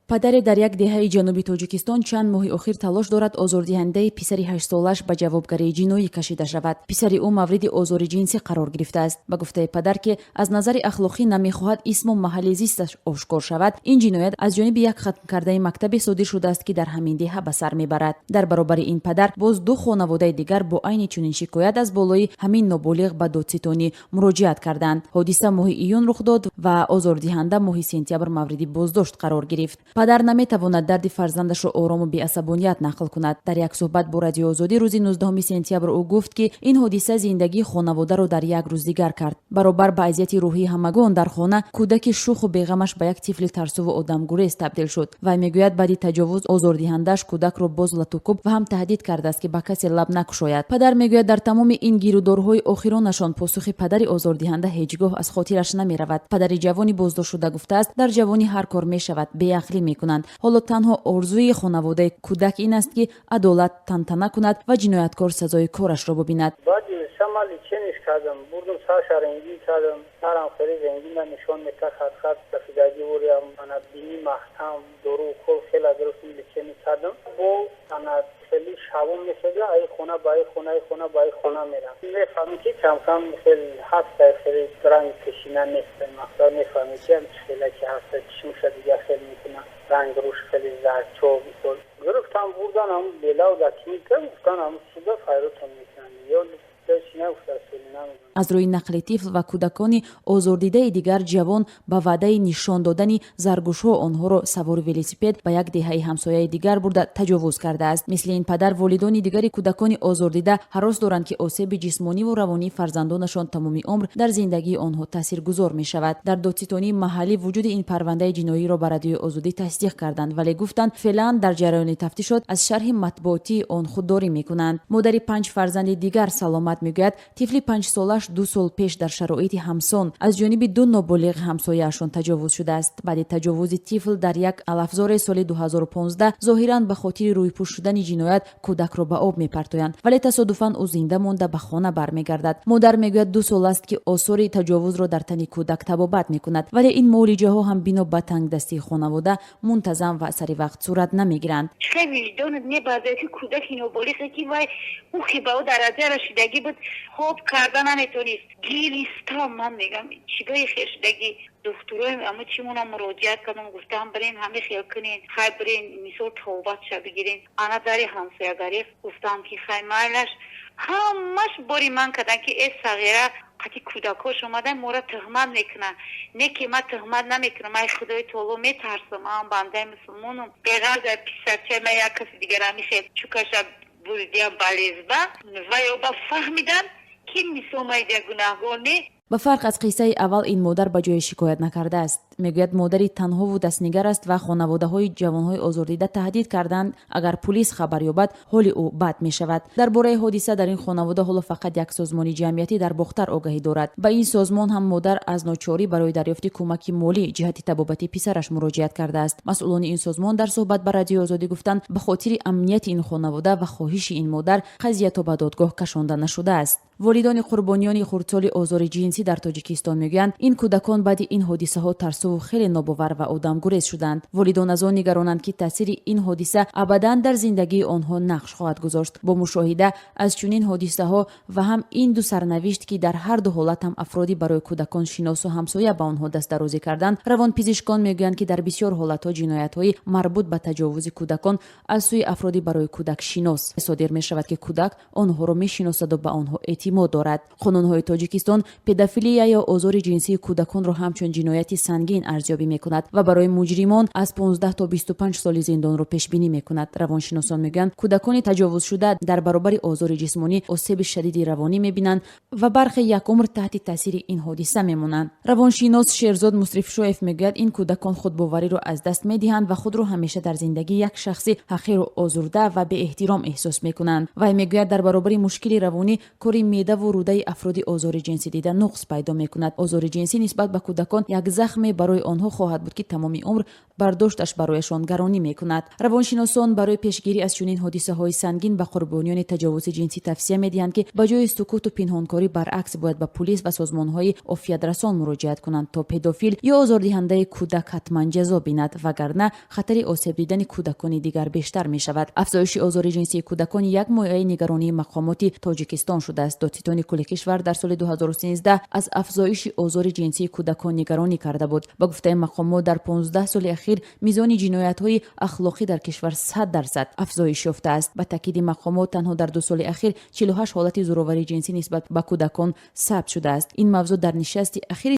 Падаре дар як деҳаи ҷануби Тоҷикистон чанд моҳи охир талош дорад, озордиҳандаи писари 8-солааш ба ҷавобгарии ҷиноӣ кашида шавад. Писари ӯ мавриди озори ҷинсӣ қарор гирифтааст. Ба гуфтаи падар, ки аз назари ахлоқӣ намехоҳад исму маҳалли зисташ ошкор шавад, ин ҷиноят аз ҷониби як хатмкардаи мактабе содир шудааст, ки дар ҳамин деҳа ба сар мебарад. Дар баробари ин падар боз ду хонаводаи дигар бо айни чунин шикоят аз болои ҳамин ноболиғ ба додситонӣ муроҷиат карданд. Ҳодиса моҳи июн рух дод ва озордиҳанда моҳи сентябр мавриди боздошт қарор гирифт. Падар наметавонад дарди фарзандашро орому беасабоният нақл кунад. Дар як суҳбат бо Радиои Озодӣ рӯзи 19 сентябр ӯ гуфт, ки ин ҳодиса зиндагии хонаводаро дар як рӯз дигар кард. Баробар ба азияти рӯҳии ҳамагон дар хона, кӯдаки шуху беғамаш ба як тифли тарсуву одамгурез табдил шуд. Вай мегӯяд, баъди таҷовуз озордиҳандааш кӯдакро боз латукуб ва ҳам таҳдид кардааст, ки ба касе лаб накушояд. Падар мегӯяд, дар тамоми ин гирудорҳои охиронашон посухи падари озордиҳанда ҳеҷ гоҳ аз хотираш намеравад. Падари ҷавони боздоштшуда гуфтааст, дар ҷавонӣ ҳар кор мешавад, беақлӣ мекунанд. Ҳоло танҳо орзуи хонаводаи кӯдак ин аст, ки адолат тантана кунад ва ҷинояткор сазои корашро бубинад. Баъди ман лечение ш кардам, бурдум, сарша рентген кардам. Сарам хеле рентгена нишон мета, хатхат сафидаги бурям, ана бини маҳкам, дору укол хела гирифтум, лечение кардам. Бо ана хеле шавом мешуда, ай хона ба ай хона, ай хона ба ай хона мерам. Мефаҳмӣ, ки камкам хел ҳаста, хеле ранг пешина нест. Мақсад, мефаҳмӣ, ки хела ки ҳаста, чишмша дига хел мекуна, ранг руш хеле зардчо. Мисол, гирифтам, бурдан ам белав да клиника, гуфтан ам суда файротон мекунанд ё. Аз рӯи нақли тифл ва кӯдакони озордидаи дигар, ҷавон ба ваъдаи нишон додани заргӯшҳо онҳоро савори велосипед ба як деҳаи ҳамсояи дигар бурда таҷовуз кардааст. Мисли ин падар, волидони дигари кӯдакони озордида ҳарос доранд, ки осеби ҷисмониву равонии фарзандонашон тамоми умр дар зиндагии онҳо таъсиргузор мешавад. Дар додситонии маҳаллӣ вуҷуди ин парвандаи ҷиноиро ба Радиои Озодӣ тасдиқ карданд, вале гуфтанд, феълан дар ҷараёни тафтишот аз шарҳи матбуотии он худдорӣ мекунанд. Модари панҷ фарзанди дигар Саломат мегӯяд, тифли 5-солааш 2 сол пеш дар шароити ҳамсон аз ҷониби ду ноболиғ ҳамсояашон таҷовуз шудааст. Баъди таҷовузи тифл дар як алафзоре соли 2015, зоҳиран ба хотири рӯйпӯш шудани ҷиноят кӯдакро ба об мепартоянд, вале тасодуфан ӯ зинда монда ба хона бармегардад. Модар мегӯяд, 2 сол аст, ки осори таҷовузро дар тани кӯдак табобат мекунад, вале ин муолиҷаҳо ҳам бино ба тангдастии хонавода мунтазам ва сари вақт сурат намегиранд. Чӣ виҷдонат мебарда, ки кӯдаки ноболиғе, ки вай ӯ ки ба ӯ дараҷа расидагӣ буд, хоб карда наметонист, гиристам. Ман мегам, чӣ ба хел шудагӣ? Духтурои ама чимона муроҷиат кардам, гуфтам, бирен, ҳаме хел кунен, хай бирен, мисол, тавбатша бигирен. Ана дари ҳамсоягарӣ гуфтам, ки хай, майлаш. Ҳамаш бори ман кардам, ки э сағира қати кӯдакош омадан, моро тӯҳмат мекунанд. Не, ки ман тӯҳмат намекунам, ман Худои таоло метарсам, ман бандаи мусулмонам. Беғарз писарчаи ман як каси дигар ҳами хел чукаша бурдиям ба лесба ва ё ба фаҳмидан, ки мисол майда гунаҳгор не. Ба фарқ аз қиссаи аввал, ин модар ба ҷое шикоят накардааст. Мегӯяд, модари танҳову дастнигар аст ва хонаводаҳои ҷавонҳои озордида таҳдид карданд, агар пулис хабар ёбад, ҳоли ӯ бад мешавад. Дар бораи ҳодиса дар ин хонавода ҳоло фақат як созмони ҷамъиятӣ дар Бохтар огаҳӣ дорад. Ба ин созмон ҳам модар аз ночорӣ барои дарёфти кӯмаки молӣ ҷиҳати табобати писараш муроҷиат кардааст. Масъулони ин созмон дар суҳбат ба Радиои Озодӣ гуфтанд, ба хотири амнияти ин хонавода ва хоҳиши ин модар қазия то ба додгоҳ кашонда нашудааст. Волидони қурбониёни хурдсоли озори ҷинсӣ дар Тоҷикистон мегӯянд, ин кӯдакон баъди ин ҳодисаҳо тарсуву хеле нобовар ва одамгурез шуданд. Волидон аз он нигаронанд, ки таъсири ин ҳодиса абадан дар зиндагии онҳо нақш хоҳад гузошт. Бо мушоҳида аз чунин ҳодисаҳо ва ҳам ин ду сарнавишт, ки дар ҳар ду ҳолат ҳам афроди барои кӯдакон шиносу ҳамсоя ба онҳо дастдарозӣ карданд, равонпизишкон мегӯянд, ки дар бисёр ҳолатҳо ҷиноятҳои марбут ба таҷовузи кӯдакон аз сӯи афроди барои кӯдак шинос содир мешавад, ки кӯдак онҳоро мешиносаду ба онҳо эътимод дорад. Қонунҳои Тоҷикистон педофилия ё озори ҷинсии кӯдаконро ҳамчун ҷинояти сангин арзёбӣ мекунад ва барои муҷримон аз 15 то 25 соли зиндонро пешбинӣ мекунад. Равоншиносон мегӯянд, кӯдакони таҷовузшуда дар баробари озори ҷисмонӣ осеби шадиди равонӣ мебинанд ва бархе як умр таҳти таъсири ин ҳодиса мемонанд. Равоншинос Шерзод Мусрифшоев мегӯяд, ин кӯдакон худбовариро аз даст медиҳанд ва худро ҳамеша дар зиндагӣ як шахси ҳақиру озурда ва беэҳтиром эҳсос мекунанд. Вай мегӯяд, дар баробари мушкили равонӣ кори меъдаву рӯдаи афроди озори ҷинсӣ дида нуқс пайдо мекунад. Озори ҷинсӣ нисбат ба кӯдакон як захме барои онҳо хоҳад буд, ки тамоми умр бардошташ барояшон гаронӣ мекунад. Равоншиносон барои пешгирӣ аз чунин ҳодисаҳои сангин ба қурбониёни таҷовузи ҷинсӣ тавсия медиҳанд, ки ба ҷои сукуту пинҳонкорӣ, баръакс, бояд ба пулис ва созмонҳои офиятрасон муроҷиат кунанд, то педофил ё озордиҳандаи кӯдак ҳатман ҷазо бинад, вагарна хатари осеб дидани кӯдакони дигар бештар мешавад. Афзоиши озори ҷинсии кӯдакон як мояи нигаронии мақомоти Тоҷикистон шудааст. Додситони кулли кишвар дар соли 2013 аз афзоиши озори ҷинсии кӯдакон нигаронӣ карда буд. Ба гуфтаи мақомот, дар 15 соли ахир мизони ҷиноятҳои ахлоқӣ дар кишвар 100% афзоиш ёфтааст. Ба таъкиди мақомот, танҳо дар 2 соли ахир 48 ҳолати зӯроварии ҷинсӣ нисбат ба кӯдакон сабт шудааст. Ин мавзӯъ дар нишасти ахири